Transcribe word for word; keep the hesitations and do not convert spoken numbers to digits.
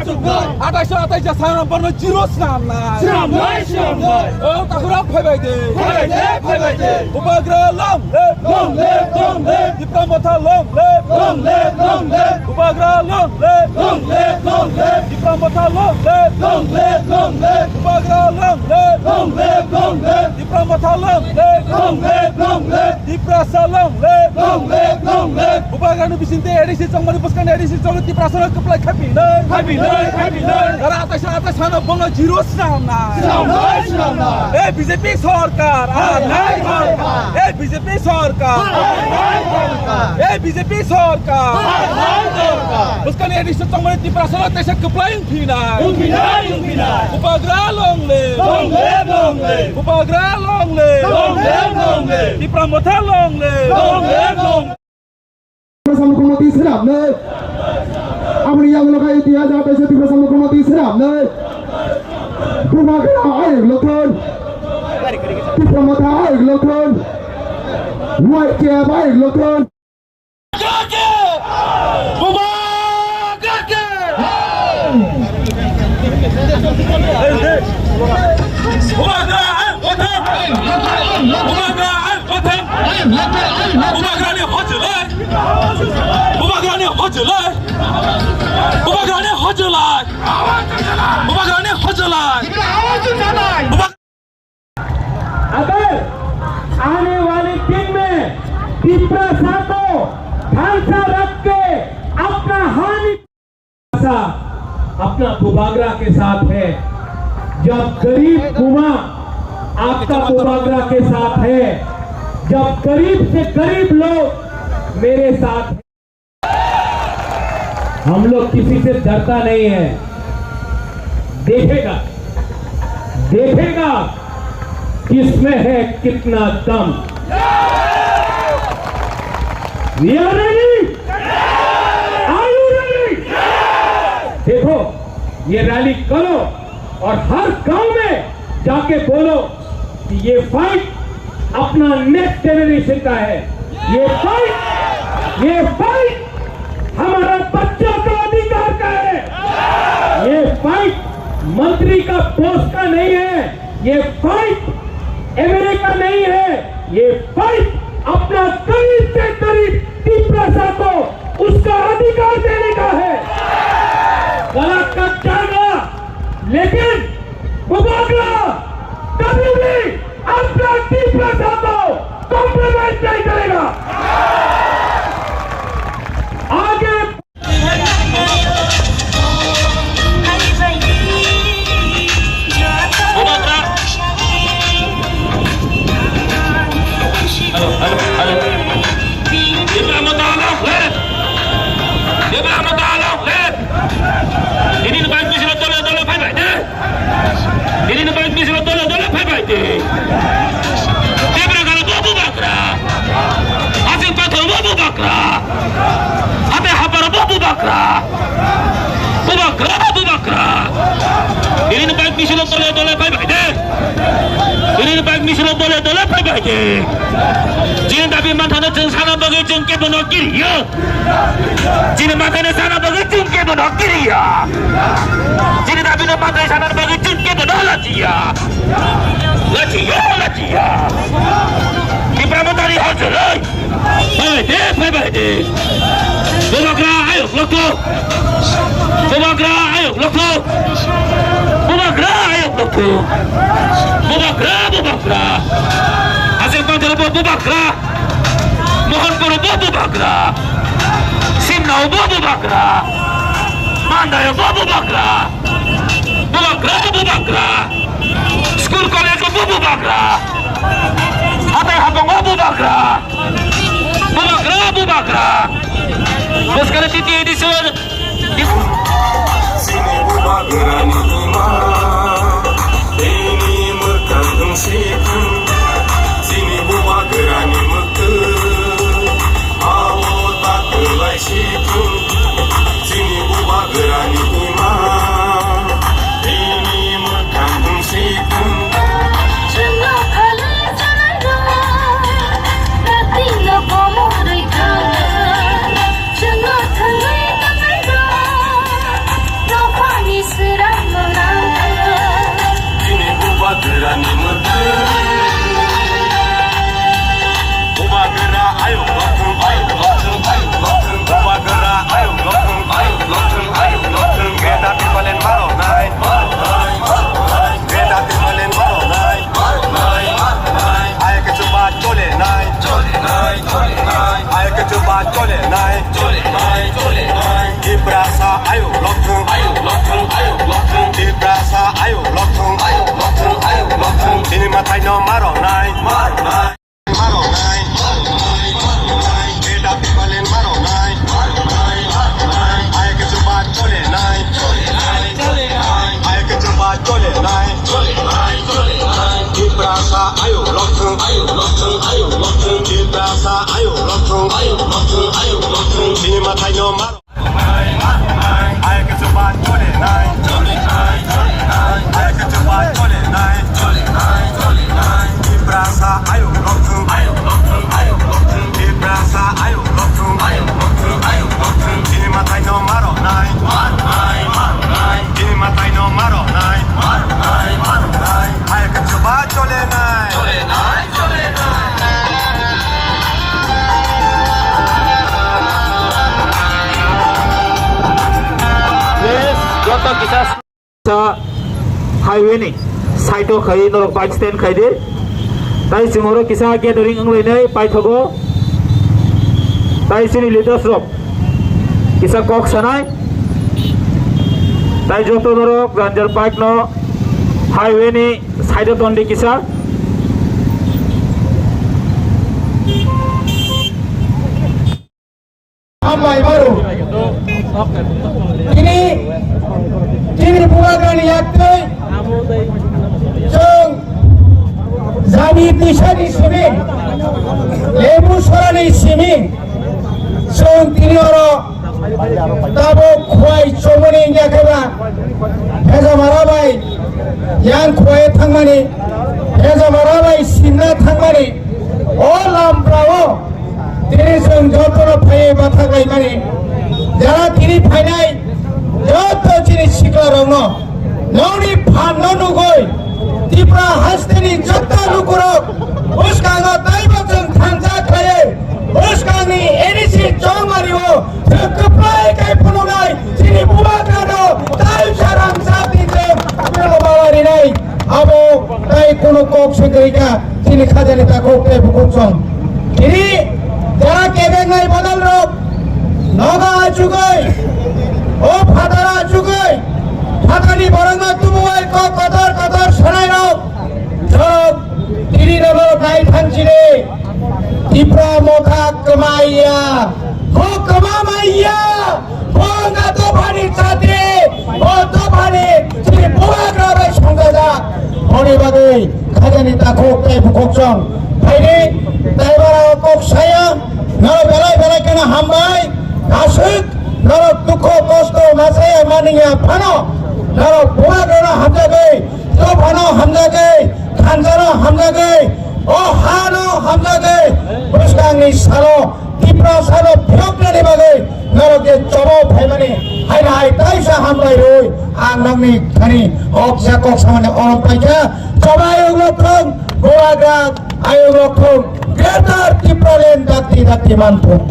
Atais atais sano borno zero swnamnai. Swnamnai, swnamnai. O takhurok phaibai de. Phaibai de, phaibai de. Bubagra long live. Long live, long live. Tipra Motha long live. Long live, long live. Bubagra long live. Long live, long live. Tipra Motha long live. Long live, long live. Bubagra long live. Long live, long live. Tipra Motha long live. Long live, long live. Tiprasa long live. Long live, long live. Bubagrani bisingtwi A D C chongmani bwskangni A D C chongwi Tiprasano kwplai khapinai. Khapinai, khapinai. Aro atais atais sano borno zero swnamnai. Swnamnai, swnamnai. Ei B J P sorkar, ar nai sorkar. Ei B J P sorkar. Ei B J P sorkar. Bwskangni A D C chongmani Tiprasano teisa kwplai wngphinai. Wngphinai, wngphinai. Bubagra long live. Long live, long live. Bubagra long live. Long live, long live. Tipra Motha long live. Long live, long live. Tiprasa Mukhyamantri swnamnai. Aboni yagulo kha itihas atais Tiprasa Mukhyamantri swnamnai. Bubagra ayuk lothon. Tipra Motha ayuk lothon. Y K F ayuk lothon. Bubagrani hojolai! Bubagrani hojolai! Bubagrani hojolai! Bubagrani hojolai! अगर आने वाले दिन में तिप्रासा को ध्यान से रख के अपना हानि अपना बुबागरा के साथ है। जब गरीब बुबा आपका बुबागरा के साथ है, जब गरीब से गरीब लोग मेरे साथ हैं, हम लोग किसी से डरता नहीं है। देखेगा, देखेगा किसमें है कितना दम। We are ready। Are you ready? देखो, ये रैली करो और हर गांव में जाके बोलो कि ये फाइट अपना नेक्स्ट जनरेशन का है। ये फाइट, ये फाइट हमारा बच्चों का अधिकार का है। ये फाइट मंत्री का पोस्ट का नहीं है। ये फाइट एमएलए का नहीं है। ये फाइट अपना गरीब से गरीब तिप्रासा को उसका अधिकार देने का है। गला कट जाएगा, लेकिन बुबागरा कभी भी अपना तिप्रासा को कॉम्प्रोमाइज नहीं करेगा। आगे Hello, hello, hello. Ibrahim Talang, left. Ibrahim Talang, left. Ini ni baik misil dole dole, bye bye, deh. Ini ni baik misil dole dole, bye bye, deh. Debra gala babu bakra. Asing pathor babu bakra. Ate hapar babu bakra. Bubagra, bubagra. Ini ni baik misil dole dole, bye bye, deh. Ini ni baik misil dole dole, bye bye, deh. Jini dabi manthano jeng sana bagi jeng ke bono kiri, ya. Jini manthano sana bagi jeng ke bono kiri, ya. Jini dabi no manthai sana bagi jeng ke bono lachi, ya. Lachi, ya, lachi, ya. Tipra Motha ni hojolai. Phaibai de, phaibai de. Bubagra ayok lokto. Bubagra ayok lokto. Bubagra ayok lokto. Bubagra, bubagra. Aswk manjaro bo bubagra. Mohanpur bo bubagra. Simnao bo bubagra. Mandai bo bubagra. Bubagra, bubagra. School college o bubagra. Hatai hapang o bubagra. Bubagra, bubagra. Bwskang titi edi sir. Sini bubagrani ima. Ini murkang dungsi. Sini bubagrani muktu. Awo takwlai situng, chini bubagrani ima, bini mwkhang situng. Chwngno thalwi chanairok, natingno bomorwi thangna. Chwngno thalwi tanairok, Haino maroknai, maroknai, maroknai, maroknai, beta pipalen maroknai, maroknai, maroknai, hai khe chuba cholenai, cholenai, cholenai, hai khe chuba cholenai, cholenai, cholenai, Tiprasa ayuk lokthung, ayuk lokthung, ayuk lokthung, Tiprasa ayuk lokthung, ayuk lokthung, ayuk lokthung, bini mathaino mar- Please, joto kisa sa highway ni side o khai norok bike stand khai di. Tai chwng oro kisa gathering wng lainai paithogo. Tai chini leaders rok kisa kok sanai. Tai joto norok Ranger Park no highway ni side o ton di kisa. Hambai baru. Ini, ini bubagrani yaktwi. Chwng jani tisani simi. Lebu sorani simi. Chwng tini oro tabuk khwai chomoni wngya khe ba. Hezamara bai yang khwai thangmani. Hezamara bai sinna thangmani. O lamprao tini chwng jotono phaiwi bathak laimani. Jara tini phainai joto chini siklarokno nokni phanno nugwi Tripura hasteni joto lukurok bwskango taibo chwng thansa khlaiwi bwskangni N E C chongmario chwng kwplai kai phunuknai chini bubagrano tai sarang sati chwng balo bala rinai. Abo tai kuno kok se kwrwi kha, chini khajani takhuk tei bukhuk song. Tini jara kebengnai bodol rok nogo achugwi, o phataro achugwi, phatani borokno tubuwi kok kotor kotor sanai rok, jorok tini nogo nai thang chini. Tipra motha kwmaiya, ho kwma maiya, bo wngkha dophani chati, bo dophani chini bubagra bai songjajak. Boni bagwi khajani takhuk tei bukhuk chwng phaidi, tai bara kok saya, norok belai belai kheno hambai, aswk norok dukho kosto machaya maniya phano, norok bubagrano hamjagwi, dophano hamjagwi, thanjano hamjagwi, o hano hamjagwi, bwskangni salo Tiprasano phiyoknani bagwi norok je chobo phaimani haino hai taisa hambai rwi ang nokni thani oksa kok samani orom paikha. Choba ayuk rok thung, bubagra ayuk rok thung, Greater Tipraland dakti dakti manthung.